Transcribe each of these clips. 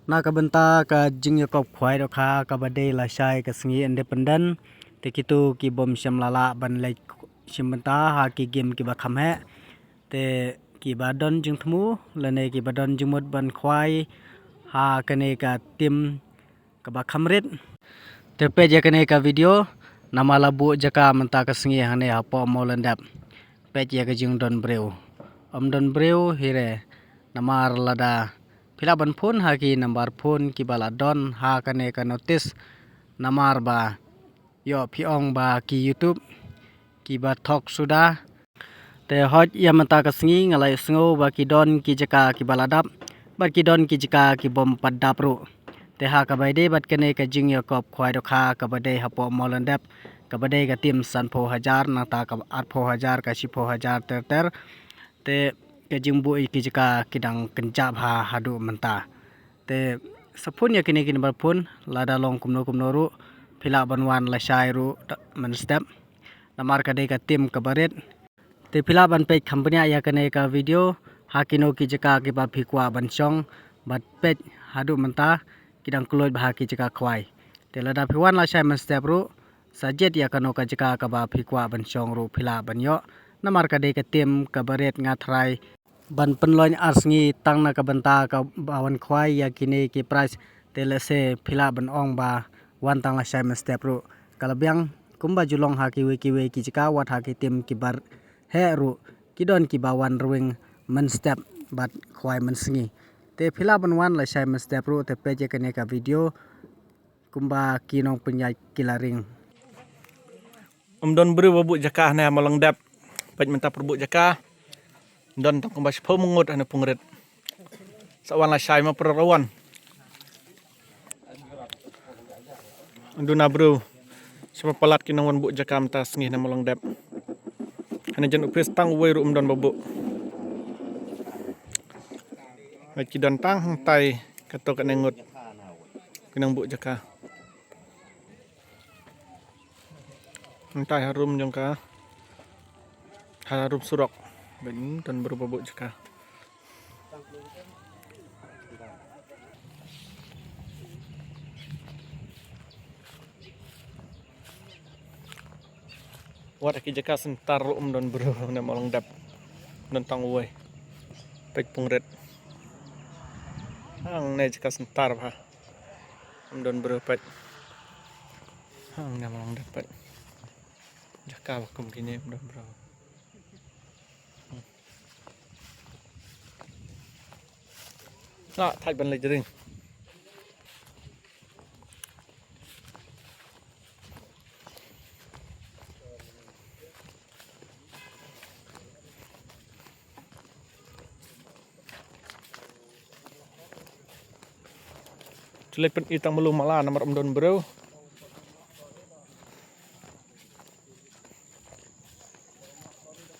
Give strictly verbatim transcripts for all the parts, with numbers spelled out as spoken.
Na ka bynta ka jingïakop khwai dohkha kaba dei lashai ka sngi Independent, te kito ki bym shym la lah ban leit shim bynta ha ki game kiba kham heh, te kiba don jingthmu lane kiba don jingmut ban khwai ha kane ka team kaba kham rit. Te peit ïa kane ka video, namar la buh jaka mynta ka sngi hangne hapoh Mawlyndep. Peit ïa ka jingdon briew. Ym don briew hi re, namar lada phi lah ban phone ha ki number phone kiba la don ha kane ka notice, namar ba ïoh phi ong ba ki YouTube kiba thok suda. Te hooid ïa mynta ka sngi nga la ïohsngew ba ki don ki jaka kiba la dap bad ki don ki jaka ki bym pat dap ruh. Te ha kaba ïadei bad kane ka jingïakop khwai dohkha kaba dei hapoh Mawlyndep, kaba dei ka team sanphew hajar, nangta ka arphew hajar, ka shiphew hajar ter ter. Te ka jingbuh ïa ki jaka ki dang kynjah bha haduh mynta. Te sa phone ïa kine ki number phone, lada long kumno kumno ruh, phi lah ban wan lashai ruh mynstep. Namar ka dei ka team kaba rit. Te phi lah ban peit kham bniah ïa kane ka video ha kino ki jaka kiba phi kwah ban shong, bad peit haduh mynta ki dang kloi bha ki jaka khwai. Te lada phi wan lashai mynstep ruh, sa jied ïa kano ka jaka kaba phi kwah ban shong ruh phi lah ban ïoh. Namar ka dei ka team kaba rit, nga tharai ban pynlong ar sngi tang na ka bynta kaba wan khwai ïa kine ki prize. Te lehse phi lah ban ong ba wan tang lashai mynstep ruh ka la biang, kumba ju long ha kiwei kiwei ki jaka, wat ha ki team kiba heh ruh ki don kiba wan rwing mynstep bad khwai mynsngi. Te phi lah ban wan lashai mynstep ruh, te peit ïa kane ka video kumba ki nongpynïaid ki la ring. Ym don briew ba buh jaka hangne ha Mawlyndep. Peit mynta pyrbuh jaka. Don tang kumba shiphew ngut hangne Pungrit. Sa wan lashai ma pyrwan. Duna briew. Shiphew palat ki nongwan buh jaka mynta sngi hangne Mawlyndep. Hangne jan u phis tang uwei ruh ym don ba buh. Peit ki don tang hangtai katto katne ngut ki nongbuh jaka. Hangtai harum jong ka, harum surok. Bad don briew ba buh jaka. Wat ha ki jaka center ruh ym don briew, ne Mawlyndep. Don tang uwei. Peit Pungrit. Hangne jaka center bha. Ym don briew peit. Hangne Mawlyndep peit. Jaka ba kum kine ym don briew. Nga thait ban leit ring. Te leit pyni tang malu mala namar ym don briew.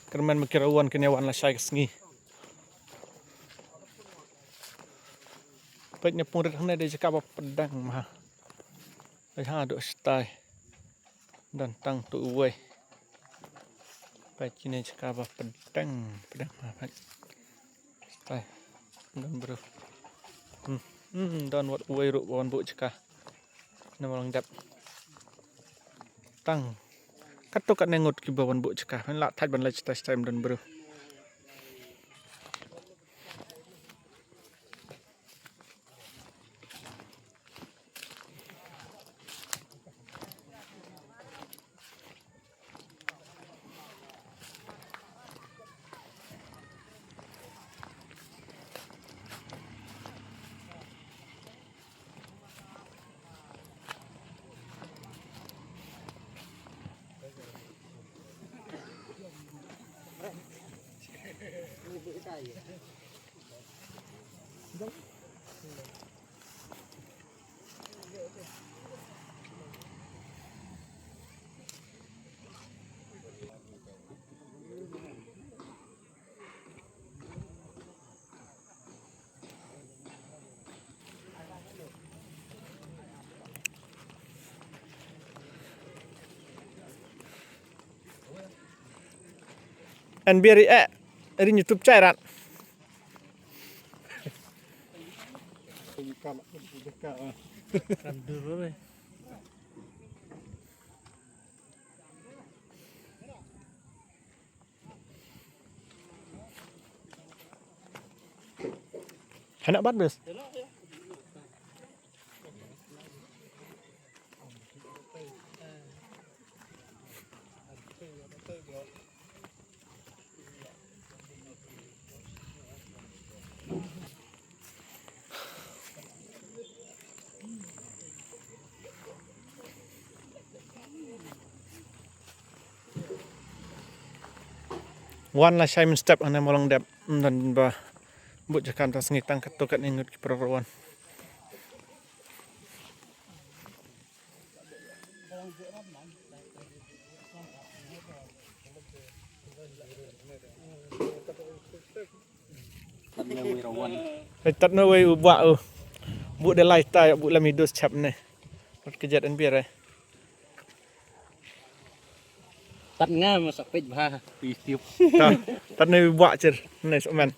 Kyrmen ma ki ruh wan kine wan lashai ka sngi. Peit ne Pungrit hangne dei jaka ba pdeng ma. Peit haduh shatai. Don tang tu uwei. Peit kine jaka ba pdeng, pdeng ma peit. Shatai. Don briew. Hmm, hmm, don wat uwei ruh wan buh jaka. Ne Mawlyndep. Tang katto katne ngut kiba wan buh jaka. Phin lah thait ban leit shatai shatai ym don briew. An biar eh ring YouTube chai rat. Kam dulu deh. Hana bat bes. Wan la shai mynstep hane molong dep. Yndan ba buh jakan ta sngi tang katto katne ngut ki para wan. Hei, tat na wei u buh u. Buh de lai ta, buh la mi dus chap ne. Tat ka jet en biar eh. Tat nga ma sa peit bha tu YouTube. Ta, tat na wei buh cher ne somen.